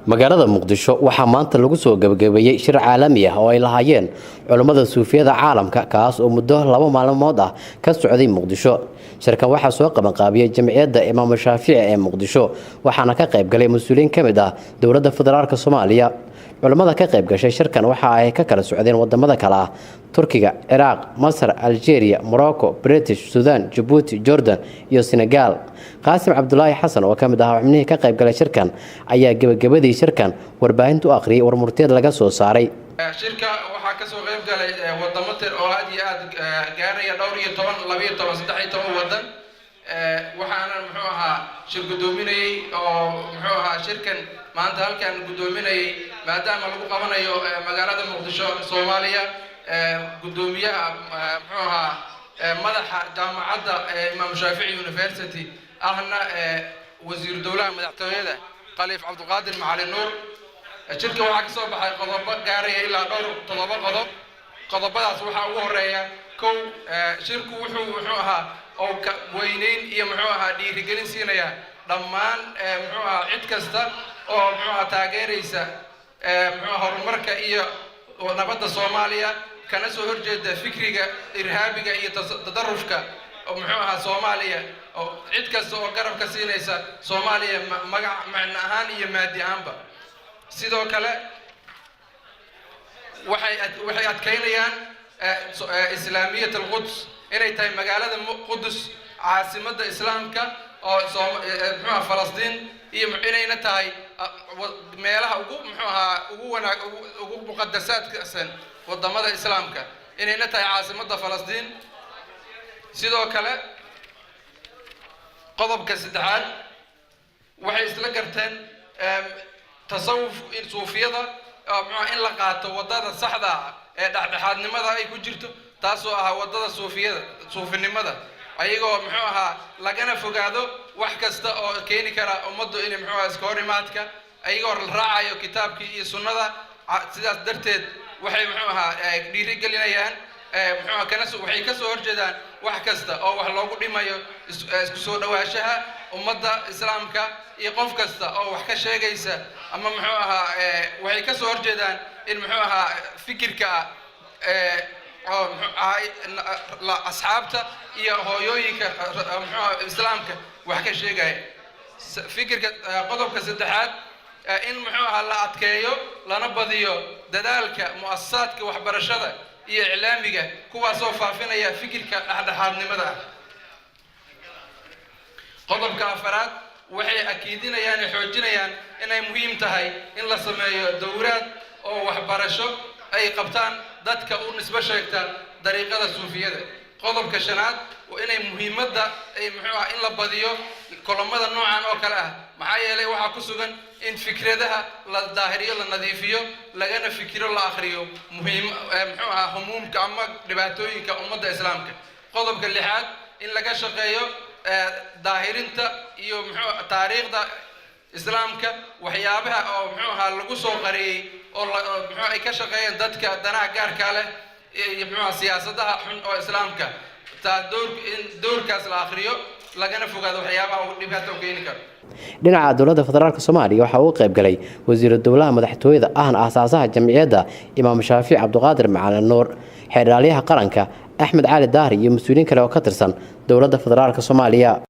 Magaalada Muqdisho waxaa maanta lagu soo gebagabeeyey shir caalami ah oo ay lahaayeen culummada suufiyada caalamka, kaas oo muddo 2 maalmood ah ka socday Muqdisho. Shirkan waxaa soo qabanqaabiyey Jamciyadda Imaamu Shaafici ee Muqdisho, waxaana ka qayb galay mas-uuliyiin ka mid ah Dowladda Federaalka Soomaaliya. Culummada ka qayb gashay shirkan waxa ay ka kala socdeen wadamada kale ah Turkiga, Ciraaq, Masar, Algeria, Morocco, British, Sudan, Jabuuti, Jordan iyo Senegal. Qaasim Cabdulaahi Xasan oo ka mid ahaa xubnihii ka qayb galay shirkan ayaa gebagabadii shirkan warbaahinta u akhriyay warmurtiyeed laga soo saaray. Shirka waxaa kasoo qayb galay wadamo tir oo aad iyo aad gaaraya dhowr iyo toban, 12, 13 wadan. Waxaana, muxuu ahaa, shir guddoominayey oo, muxuu ahaa, shirkan maanta halkan guddoominayay, maadaama lagu qabanayo magaalada Muqdisho, Soomaaliya, guddoomiyaha, muxuu ahaa, madaxa Jaamacadda Imaam Shaafici University, ahna wasiiru dowlaha madaxtooyada, Khaliif Cabdiqaadir Macalin Nuur. Shirka waxaa ka soo baxay qodobo gaaraya ilaa dhowr, toddoba qodob. Qodobadaas waxaa ugu horeeya: kow, shirku wuxuu, muxuu ahaa, oo ka weyneyn iyo, muxuu ahaa, dhiirigelin siinaya dhammaan, muxuu ahaa, cid kasta oo, muxuu ahaa, taageeraysa, muxuu, horumarka iyo nabadda Soomaaliya, kana soo horjeeda fikriga irhaabiga iyo tadarufka, muxuu ahaa, Soomaaliya, oo cid kasta oo garabka siinaysa Soomaaliya magac, macno ahaan iyo maadi ahaanba. Sidoo kale waxay adkaynayaan islaamiyat alquds, inay tahay magaalada Qudus caasimadda Islaamka oo muxuu aha Falastiin, iyo inayna tahay meelaha ugu, muxuu ahaa, ugu wanaag, ugu muqadasaadkasan wadamada Islaamka, inayna tahay caasimadda Falastiin. Sidoo kale qodobka saddexaad, waxay isla garteen tasawuf in suufiyada, muxuu, in la qaato waddada saxda ah ee dhexdhexaadnimada ay ku jirto, taasoo ah waddada suufiyada, suufinimada, ayagoo, muxuu ahaa, lagana fogaado wax kasta oo keeni kara ummaddu inay, muxuu ahaa, iska hor imaadka, ayagoo la raacayo kitaabkii iyo sunnada. Sidaas darteed waxay, muxuu ahaa, dhiirigelinayaan, muxuu ahaa, kana waxay ka soo horjeedaan wax kasta oo wax loogu dhimayo isku soo dhawaanshaha ummadda Islaamka, iyo qof kasta oo wax ka sheegaysa ama, muxuu ahaa, waxay ka soo horjeedaan in, muxuu ahaa, fikirka oo, muxuu ahaa, asxaabta iyo hooyooyinka, muxuu ahaa, Islaamka wax ka sheegaya. Fikirka qodobka saddexaad, in, muxuu ahaa, la adkeeyo lana badiyo dadaalka mu'asasaadka waxbarashada iyo iclaamiga, kuwaasoo faafinaya fikirka dhexdhexaadnimada ah. Qodobka afaraad, waxay akiidinayaan ee xoojinayaan inay muhiim tahay in la sameeyo dowraad oo waxbarasho ay qabtaan dadka u nisbo sheegta dariiqada suufiyada. Qodobka shanaad waa inay muhiimadda ay, muxuu ah, in la badiyo kulamada noocan oo kale ah, maxaa yeelay waxaa ku sugan in fikradaha la daahiriyo, la nadiifiyo, lagana fikiro, la akhriyo muhiim, muxuu ahaa, humuumka ama dhibaatooyinka ummadda Islaamka. Qodobka lixaad, in laga shaqeeyo daahirinta iyo, muxuu, taariikhda Islaamka, waxyaabaha oo, muxuu ahaa, lagu soo qariyey oo muxuu ay ka shaqeeyeen dadka danaha gaarka leh iyo, muxuu ahaa, siyaasadaha xun oo Islaamka taa door, in doorkaas la akhriyo, lagana fogaado waxyaabaha uu dhibaato u keeni karo. Dhinaca Dowladda Federaalka Soomaaliya waxaa uu qayb galay wasiiru dowlaha madaxtooyada, ahna aasaasaha Jamciyadda Imaam Shaafici, Cabdiqaadir Macalin Nuur, xeerdhaalyaha qaranka Axmed Cali Daahri iyo mas-uuliyiin kale oo ka tirsan Dowladda Federaalka Soomaaliya.